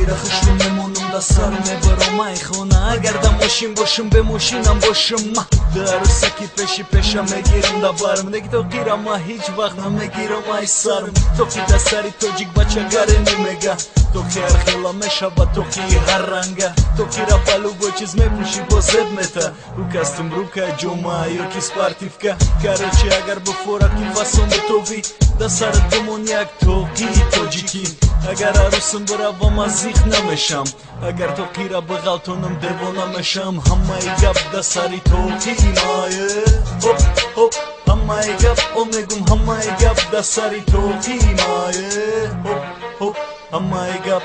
Либосира хушрӯ мемонам, да сар мебарам ай хона. Агар да мошин бошам, бе мошинам бошам, ма ду арӯсаки пеши пеша мегирам да барм. Неки тоқира ма ҳеҷ вақт намегирам ай сарм. Тоқи да сари тоҷик бачагаре немега, тоқи ҳархела мешава, тоқи ҳар ранга. Тоқира ба любой чиз мепӯшӣ, бо зеб мета ӯ костюм, брюка, ҷома ёки спортивка. Короче, агар буфорад, ки фасон битовӣ, да сарат бимон як тоқии тоҷикӣ. Агар арӯсам биравам, аз зих намешам, агар тоқира биғалтонам, девона мешам. Ҳамаи гап да сари тоқии мае, ҳоп, ҳоп, ҳамаи гап, о мегум, ҳамаи гап да сари тоқии мае, ҳоп, ҳоп, ҳамаи гап.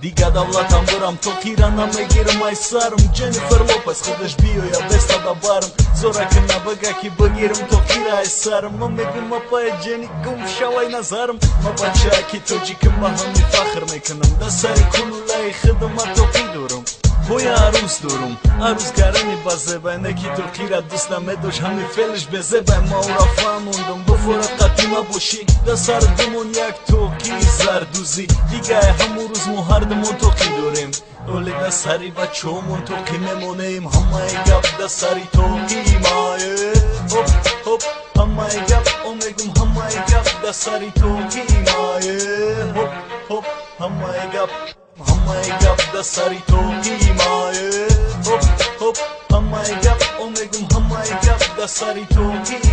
Дига давлатам бирам, тоқира намегирам ай сарм. Дженнифер Лопес худаш биёя бестада барм, зорака набага, ки бигирам тоқира ай сарм. Ма мегум: «Апай Ҷени, гум шавай назарм». Ма бачаки тоҷикам, ба ҳами фахр мекунам, да сари кулулаи хидма тоқӣ дорам. Боя арӯс дорум, арӯс гарани базебай, не ки тоқира дӯст намедошт, ҳами фелиш безебай. Ма ӯра фаҳмондум: буфорад қатима бошӣ, да сар бимон як тоқии зардӯзӣ. Дигай ҳамун рӯз мо ҳардумон тоқӣ дорем, оле да сари бачаҳомон тоқӣ мемонем. Ҳамаи гап да сари тоқии мае, ҳоп, ҳоп, ҳамаи гап, о мегум, ҳамаи гап да сари тоқии мае, ҳоп, ҳоп, ҳамаи гап, ҳамаи гап да сари тоқии мае, ҳоп, ҳоп, ҳамаи гап, о мегум, ҳамаи гап да сари тоқии.